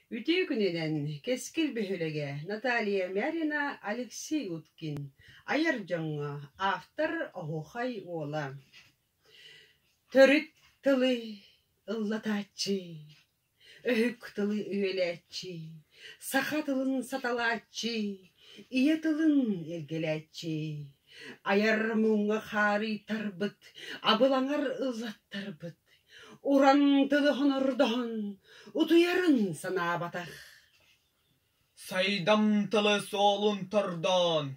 Үтүө күнүнэн Кэскил бөһүөлэгэ Наталья Мярина, Алексей Уткин айар дьоҥҥо автор Оһуохай уола Төрүт тылы ыллатааччы, өһүк тылы үөлээччи, саха тылын саталааччы, ийэ тылын илгэлээччи, айар муҥҥа хаарыйтарбыт, абылаҥар ыллаттарбыт, уран тылы хонордоһон, утуйарын санаабатах. Сайдам тылы суолун тордоон,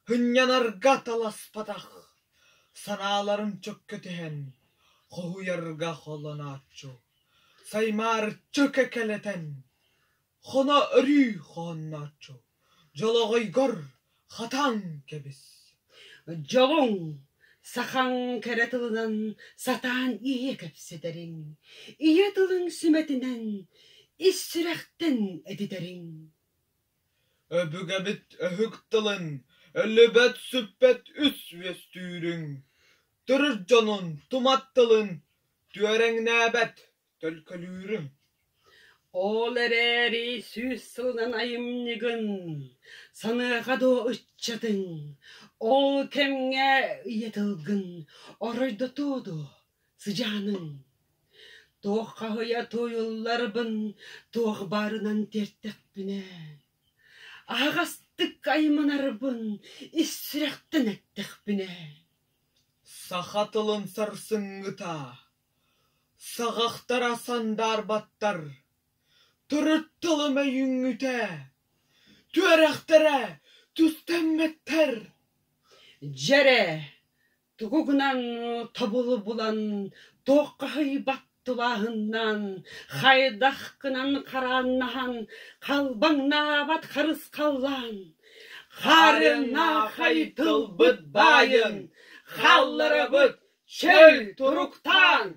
Һынньанарга таласпатах, санааларын чөккө түһэн, хоһуйарга холонооччу, саймаарыччы кэкэлэтэн, хоно өрүү хоһоннооччу, дьолоҕойгор хатаан кэбис. Дьолуҥ, сахаҥ кэрэ тылынан сатаан ийэ кэпсэтэриҥ, ийэ тылыҥ сүмэтинэн ис сүрэхтэн этитэриҥ. Өбүгэбит өһүк тылын өлүбэт-сүппэт үс үөстүүрүҥ, төрүт дьонун тумат тылын түөрэҥнээбэт төлкөлүүрүҥ. Ол эрээри 100 сылынан айымньыгын саныаҕа дуо ыччатыҥ, ол кэмҥэ ийэ тылгын оройдотуо дуо сыдьааныҥ? Туох хаһыйа туойулларбын туох баарынан тиэртэхпинэ, аһаҕастык айманарбын ис сүрэхтэн эттэхпинэ Саха тылын сарсыҥҥыта, саҕахтара сандаарбаттар, төрүт тылым өйүҥҥүтэ, түөрэхтэрэ түстэммэттэр. Дьэрэ, Тугу гынан тобулу булан, туоххаһыйбат тулааһыннаан, хайдах гынан харааннаһан, халбаҥнаабат харысхаллаан, хаарыаннаахай тылбыт баайын, хаалларабыт чөл туруктаан!